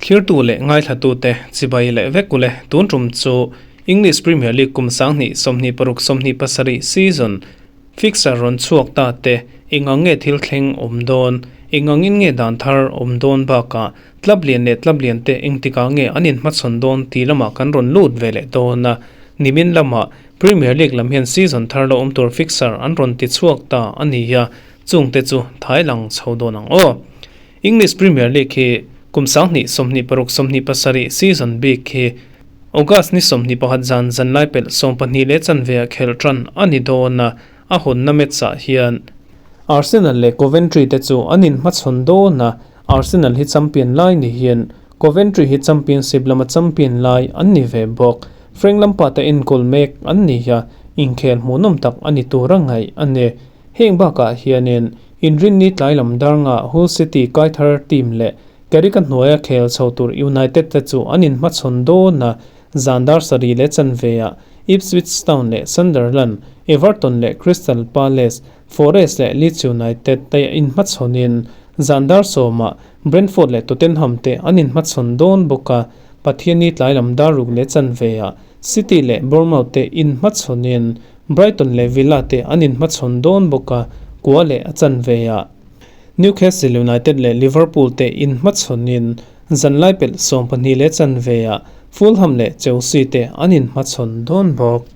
Thlirtu leh ngaithlatute chibai leh vek ule tun tum chu English Premier League kum 2026 27 season fixture rawn chhuak ta te engang nge thil thleng awm dawn, engang in nge dan thar awm dawn bakah club lian leh club lian te engtikah nge an inhmachhawn dawn tih lamah kan rawn lut ve leh dawn a. Nimin lamah Premier League lam hian season thar la awm tur fixture an rawn ti chhuak ta a ni a, chungte chu thai lang chho dawn ang aw. English Premier League hi kum 2026 27 season bik hi August ni 21 zan zanlai pelh 12:15 ah khelh tan a ni dawn a, a hawnna match ah hian Arsenal leh Coventry te chu an inhmachhawn dawn a, Arsenal hi champion lai ni hian Coventry hi Championship lama champion lai an ni ve bawk. Frank Lampard-a enkawl mek an ni a, inkhel hmuhnawm tak a ni tur a ngaih a ni. Heng bakah hianin Inrinni tlai lam darnga Hull City kaithar team leh Carrick-a hnuaia khel chho tur United te chu an inhmachhawn dawn a, zan dar sarih leh chanveah Ipswich Town leh Sunderland, Everton leh Crystal Palace, Forest leh Leeds United te inhmachhawnin zan dar sawmah Brentford leh Tottenham te an inhmachhawn dawn bawk a, Pathianni tlai lam dar ruk leh chanveah City leh Bournemouth te inhmachhawnin Brighton leh Villa te an inhmachhawn dawn bawk a, kua leh a chanveah Newcastle United leh Liverpool te inhmachhawnin zanlai pelh 12 leh chanveah Fulham leh Chelsea te an inhmachhawn dawn bawk.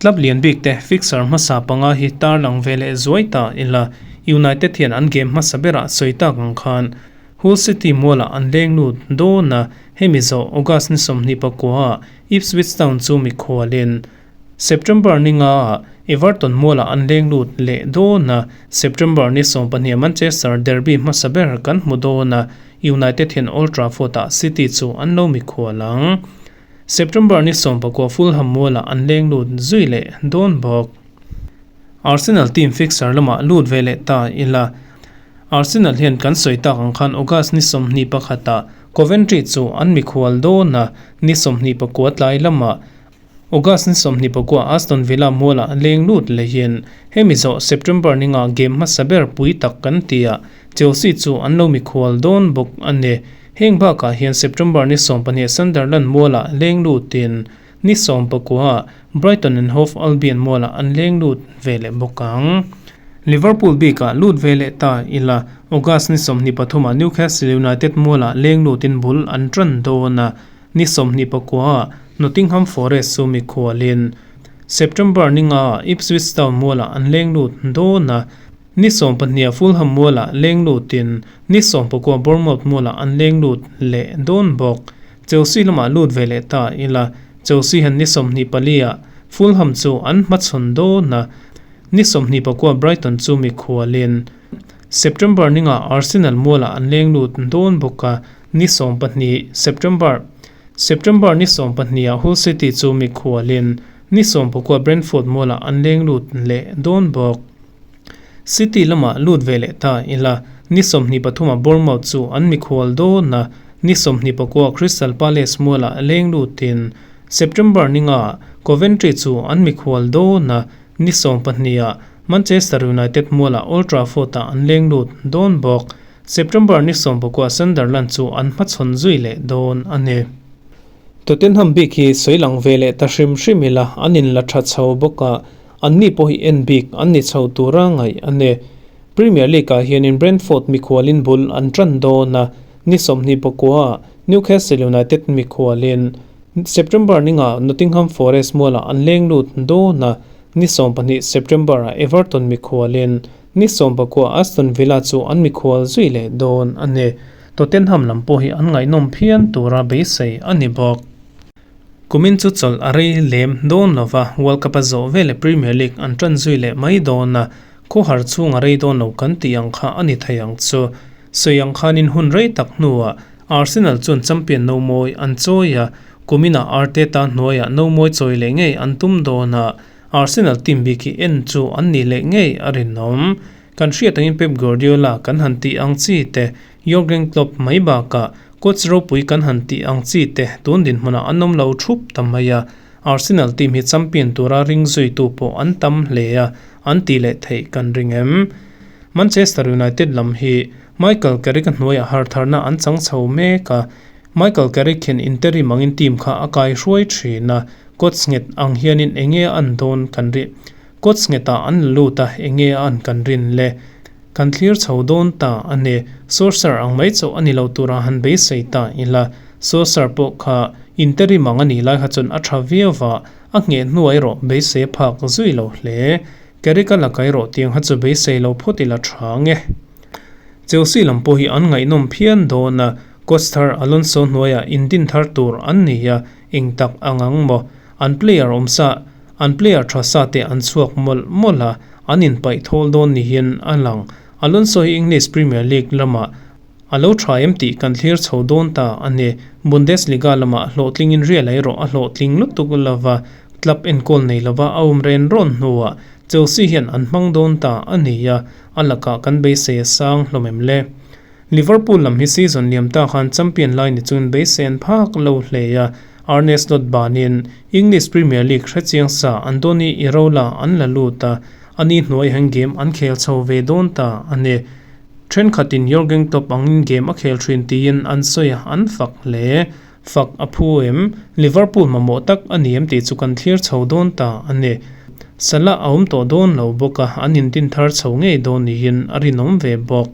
Club lian bik te fixture hmasa panga hi tarlang ve leh zuai ta ila, United hian an game hmasa berah sawi tak ang khan Hull City mualah an leng lut dawn a, hemi zawh August ni 29 ah Ipswich Town chu mikhualin September ni nga ah Everton mualah an leng lut leh dawn a, September ni 12 ah Manchester derby hmasa ber kan hmu dawn a, United hian Old Trafford ah City chu an lo mikhual ang. September ni 19 Fulham mualah an leng lut zui leh dawn bawk. Arsenal team fixture lamah lut ve leh ta ila. Arsenal hian kan sawi tak ang khan August ni 21 ah Coventry chu an mikhual dawn a, ni 29 tlai lamah August ni 29 Aston Villa mualah leng lut lehin hemi zawh September ni nga game hmasa ber pui tak kan ti a, Chelsea chu an lo mikhual dawn bawk a ni. Heng bakah hian September ni 12 Sunderland mualah leng lutin ni 19 Brighton and Hove Albion mualah an leng lut ve leh bawk ang. Liverpool bikah lut ve leh ta ila, August ni 23 ah Newcastle United mualah leng lutin bul an tan dawn a, ni 29 Nottingham Forest chu mikhualin September ni nga Ipswich Town mualah an leng lut dawn a, ni 12 Fulham mualah leng lutin ni 19 Bournemouth mualah an leng lut leh dawn bawk. Chelsea lamah lut ve leh ta ila, Chelsea hian ni 24 ah Fulham chu an hmachhawn dawn a, ni 29 Brighton chu mikhualin September ni nga Arsenal mualah an leng lut dawn bawk a, ni 12 September September ni 12 ah Hull City chu mikhualin ni 19 Brentford mualah an leng lut leh dawn bawk. City lamah lut ve leh ta ila, ni 23 ah Bournemouth chu an mikhual dawn a, ni 29 Crystal Palace mualah leng lutin September ni nga Coventry chu an mikhual dawn a, ni 12 ah Manchester United mualah Old Trafford ah an leng lut dawn bawk. September ni 19 Sunderland chu an hmachhawn zui leh dawn a ni. Tottenham bik hi sawi lang ve leh ta hrim hrim ila an in la tha chho bawk a, an ni pawh hi en bik an ni chho tura ngaih a ni. Premier League ah hianin Brentford mikhualin bul an tan dawn a, ni 29 Newcastle United mikhualin September ni nga Nottingham Forest mualah an leng lut dawn a, ni 12 September ah Everton mikhualin ni 19 Aston Villa chu an mikhual zui leh dawn a ni. Tottenham lam pawh hi an ngaihnawm phian tura beisei a ni bawk. Kumin chu chawlh a rei lem dawn lova, World Cup a zawh ve leh Premier League an tan zui leh mai dawn a, khawhar chhung a rei dawn lo kan tih ang kha a ni thei ang chu. Sawi ang khanin hun rei tak hnuah Arsenal chuan champion no mawi an chawi a, kuminah Arteta hnuaiah no mawi chawi leh ngei an tum dawn a, Arsenal team bik hi en chu an nih leh ngei a rinawm. Kan hriat angin Pep Guardiola kan han tih ang chi te, Jurgen Klopp mai bakah coach ropui kan han tih ang chi te tun dinhmunah an awm lo thup ta mai a, Arsenal team hi champion tura ring zuitu pawh an tam hle a, an tih leh theih kan ring em? Manchester United lam hi Michael Carrick-a hnuaiah hartharna an chang chho mek a, Michael Carrick hian interim angin team kha a kai hruai thin a, coach nghet ang hianin enge a an dawn kan ri coach nghetah an la lut a, enge a an kan rin le? Kan thlir chho dawn ta a ni. Solskjaer ang mai chauh a ni lo tura han beisei ta ila, Solskjaer pawh kha interim ang a nih lai kha chuan a tha viau va, a ngheh hnuai erawh beisei a phak zui lo hle. Carrick a la kai rawh tiang kha chu beisei lo phawt ila tha nge. Chelsea lam pawh hi an ngaihnawm phian dawn a, coach thar Alonso hnuaiah indin thar tur an ni a, eng tak ang ang maw? An player awmsa, an player tha sa te an chhuak mawlh mawlh a, an inpaih thawl dawn ni hian a lang. Alonso hi English Premier League lamah a lo tha em tih kan thlir chho dawn ta a ni. Bundesliga lamah hlawhtlingin Real erawh a hlawhtling lutuk lova, club enkawl nei lova a awm ren rawn hnuah Chelsea hian an hmang dawn ta a ni a, a lakah kan beisei a sang hlawm em le? Liverpool lam hi season liam ta khan champion lai ni chungin beisei an phak lo hle a, Arne Slot banin English Premier League hrechiang sa Andoni Iraola an la lut a, ani hnuai hian game an khel chho ve dawn ta a ni. Thenkhatin Jurgen Klopp angin game a khel thin tiin an sawi a, an fak hle. Fak a phu em? Liverpool mamawh tak a ni em tih chu kan thlir chho dawn ta a ni. Salah a awm tawh dawn lo bawk a, an intin thar chho ngei dawn niin a rinawm ve bawk.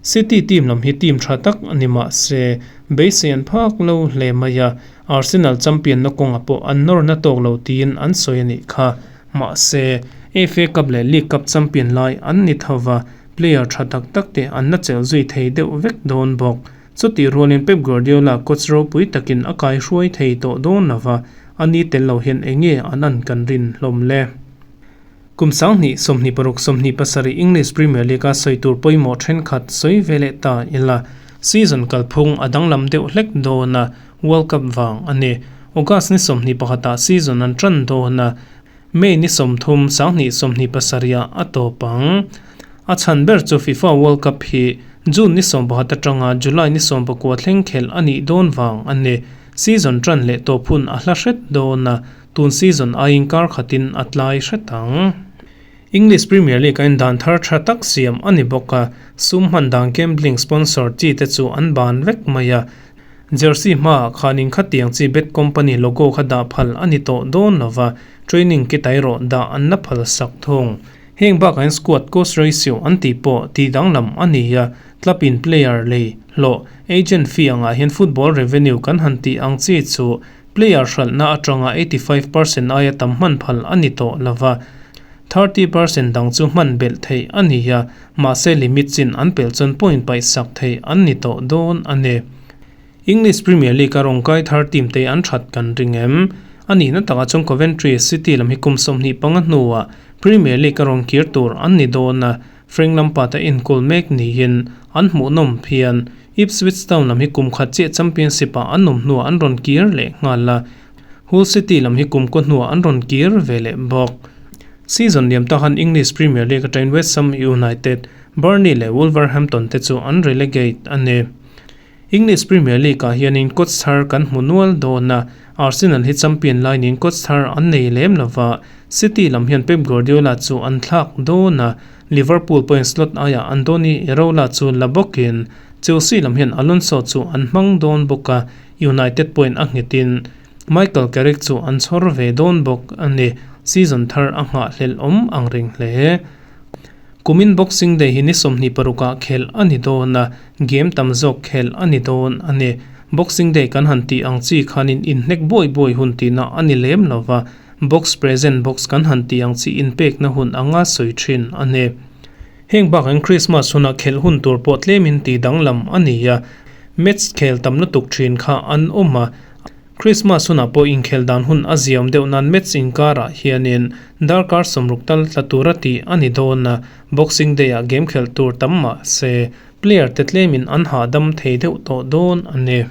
City team lam hi team tha tak a ni mah se, beisei an phak lo hle mai a, Arsenal champion na kawngah pawh an nawr na tawk lo tiin an sawi a nih kha. Mahse, FA Cup leh League Cup champion lai an ni tho va, player tha tak tak te an la chelh zui thei deuh vek dawn bawk. Chutih rualin Pep Guardiola coach ropui takin a kaihruai thei tawh dawn lo va, a ni tel lo hian eng nge an an kan rin hlawm le? Kum 20 26 27 English Premier League-a sawi tur pawimawh thenkhat sawi ve leh ta ila, season kalphung a danglam deuh hlek dawn a, World Cup vang a ni. August ni 21 ah season an tan dawn a, May ni 30 20 27 ah a tawp ang. A chhan ber chu FIFA World Cup hi June ni 11 atanga July ni 19 thleng khelh a nih dawn vang a ni. Season tan leh tawp hun a hla hret dawn a, tun season aiin kar khatin a tlai hret ang. English Premier League a indan thar tha tak siam a ni bawk a, sum hman dan gambling sponsor chi te chu an ban vek mai a. Jersey hmaah khanin khatiang chi bet company logo kha dah phal a ni tawh dawn lo va, training kit erawh dah an la phal sak thung. Heng bakah hian squad cost ratio an tih pawh tih danglam a ni a, club in player lei hlawh, agent fee angah hian football revenue kan han tih ang chi chu player hralhna atanga 85% aia tam hman phal a ni tawh lo va, 30% dang chu hman belh theih a ni a, mahse limit chin an pelh chuan point paih sak theih an ni tawh dawn a ni. English Premier League a rawn kai thar team te an that kan ring em? A nihna takah chuan Coventry City lam hi kum 25 hnuah Premier League a rawn kir tur an ni dawn a, Frank Lampard a enkawl mek niin an hmuhnawm phian. Ipswich Town lam hi kum khat chiah Championship ah an awm hnuah an rawn kir leh nghal a, Hull City lam hi kum kaw hnuah an rawn kir ve leh bawk. Season liam ta khan English Premier League atangin West Ham United, Burnley leh Wolverhampton te chu an relegate a ni. English Premier League ah hianin coach thar kan hmu nual dawn a, Arsenal hi champion lai niin coach thar an nei lem lova, City lam hian Pep Guardiola chu an thlak dawn a, Liverpool pawhin Slot aiah Andoni Iraola chu la bawkin Chelsea lam hian Alonso chu an hmang dawn bawk a, United pawhin a nghetin Michael Carrick chu an chhawr ve dawn bawk a ni. Season thar a nghahhlelh awm ang reng hle. Kumin Boxing Day hi ni 26 ah khelh a ni dawn a, game tam zawk khelh a ni dawn a ni. Boxing Day kan han tih ang chi khanin inhnek buai buai hun tihna a ni lem lo va, box present box kan han tih ang chi inpekna hun anga sawi thin a ni. Heng bakah Christmas huna khelh hun tur pawh tlemin tih danglam a ni a, match khel tam lutuk thin kha an awm a, Christmas hunah pawh inkhel dan hun a ziam deuh nan match inkarah hianin darkar 60 tal tla tura tih a ni dawn a, Boxing Day-ah game khelh tur tam mah se player te tlemin an hahdam thei deuh tawh dawn a ni.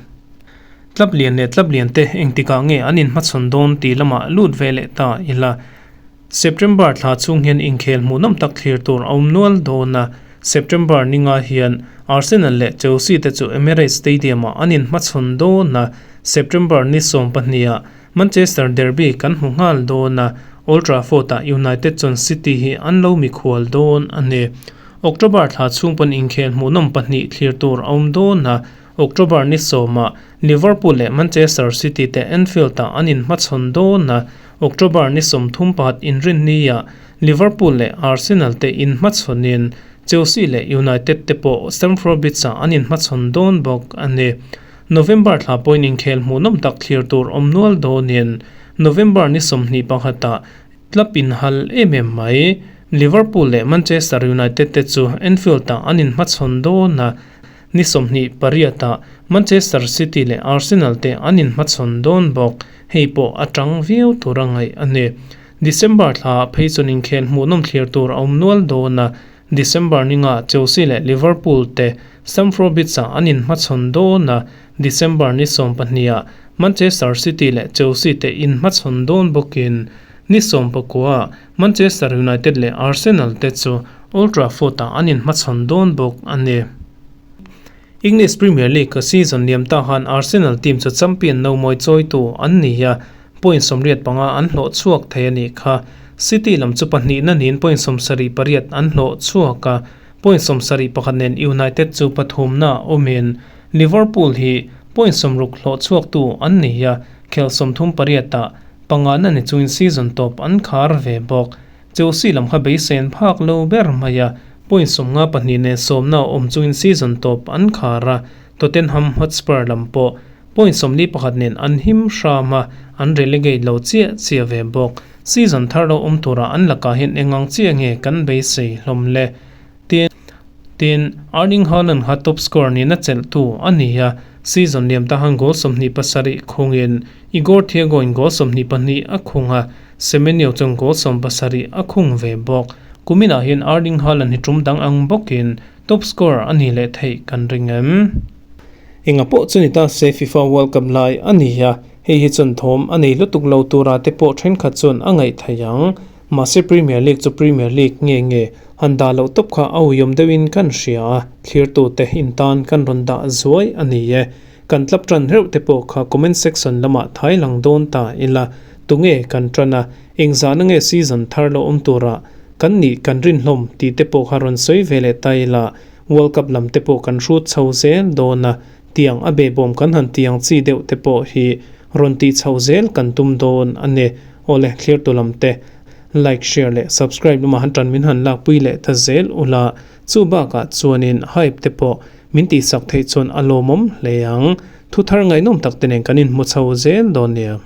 Club lian leh club lian te engtikah nge an inhmachhawn dawn tih lamah lut ve leh ta ila. September thla chhung hian inkhel hmuhnawm tak thlir tur a awm nual dawn a, September ninga hian Arsenal leh Chelsea te chu Emirates Stadium-ah an inhmachhawn dawn a, September ni 12 ah Manchester Derby kan hmu nghal dawn a, Old Trafford-ah United chuan City hi an lo mikhual dawn a ni. October thla chhung pawn inkhel hmuhnawm pahnih thlir tur a awm dawn a. October ni sawmah Liverpool leh Manchester City te Anfield-ah an inhmachhawn dawn a, October ni 34 inrinniah Liverpool leh Arsenal te inhmachhawnin Chelsea leh United te pawh Stamford Bridge-ah an inhmachhawn dawn bawk a ni. November thla pawhin inkhel hmuhnawm tak thlir tur awm nual dawnin November ni 21ah Club inhal em em mai. Liverpool leh Manchester United te chu Anfield-ah an inhmachhawn dawn a, ni 28ah Manchester City leh Arsenal te an inhmachhawn dawn bawk. Hei pawh a tang viau tur a ngaih a ni. December thlaah phei chuan inkhel hmuhnawm thlir tur a awm nual dawn a, December ninga Chelsea leh Liverpool te Stamford Bridge-ah an inhmachhawn dawn a, December ni 12ah Manchester City leh Chelsea te inhmachhawn dawn bawkin ni 19ah Manchester United leh Arsenal te chu Old Trafford-ah an inhmachhawn dawn bawk a ni. English Premier League-a season liam ta khan Arsenal team chu champion no mawi chawitu an ni a, point 85 an hlawh chhuak thei a nih kha. City lam chu pahnihna niin point 78 an hlawh chhuak a, point 71 nen United chu pathumna awmin Liverpool hi point 60 hlawh chhuaktu an ni a, khel 38ah pangana ni chungin season tawp an khar ve bawk. Chelsea lam kha beisein phak lo ber mai a, point 52 nen sawmna awm chungin season tawp an khar a, Tottenham Hotspur lam pawh point 41 nen an him hram a, an relegate lo chiah chiah ve bawk. Season thar lo awm turah an lakah hian eng ang chiah nge kan beisei hlawm le? Tin, tin, Erling Haaland kha top scorer nihna chelhtu a ni a, season liam ta khan goal 27 khungin Igor Thiago in goal 22 a khung a, Semenyo chuan goal 17 a khung ve bawk. Kuminah hian Erling Haaland hi tum dang ang bawkin top scorer a nih leh theih kan ring em? Enga pawh chu ni ta se FIFA World Cup lai a ni a, hei hi chuan thawm a nei lutuk lo tura te pawh thenkhat chuan a ngaih theih ang. Mahse Premier League chu Premier League nge nge han dah loh tawp kha a uiawm deuhin kan hria a, thlirtute intan kan rawn dah zuai a ni e. Kan tlap tan reuh te pawh kha comment section lamah thai lang dawn ta ila, tunge kan tan a, engzahna nge season thar lo awm tura kan nih kan rinhlawm tih te pawh kha rawn sawi ve leh ta ila, World Cup lam te pawh kan hrut chho zel dawn a, tiang a behbawm kan han tiang chi deuh te pawh hi rawn tih chhoh zel kan tum dawn a ni. Awle, thlirtu lam te like, share leh subscribe lamah han tan min han lakpui leh ta zel ula, chu bakah chuanin hype te pawh min tihsak theih chuan a lawmawm hle ang. Thuthar ngaihnawm tak te nen kan inhmu chho zel dawn nia.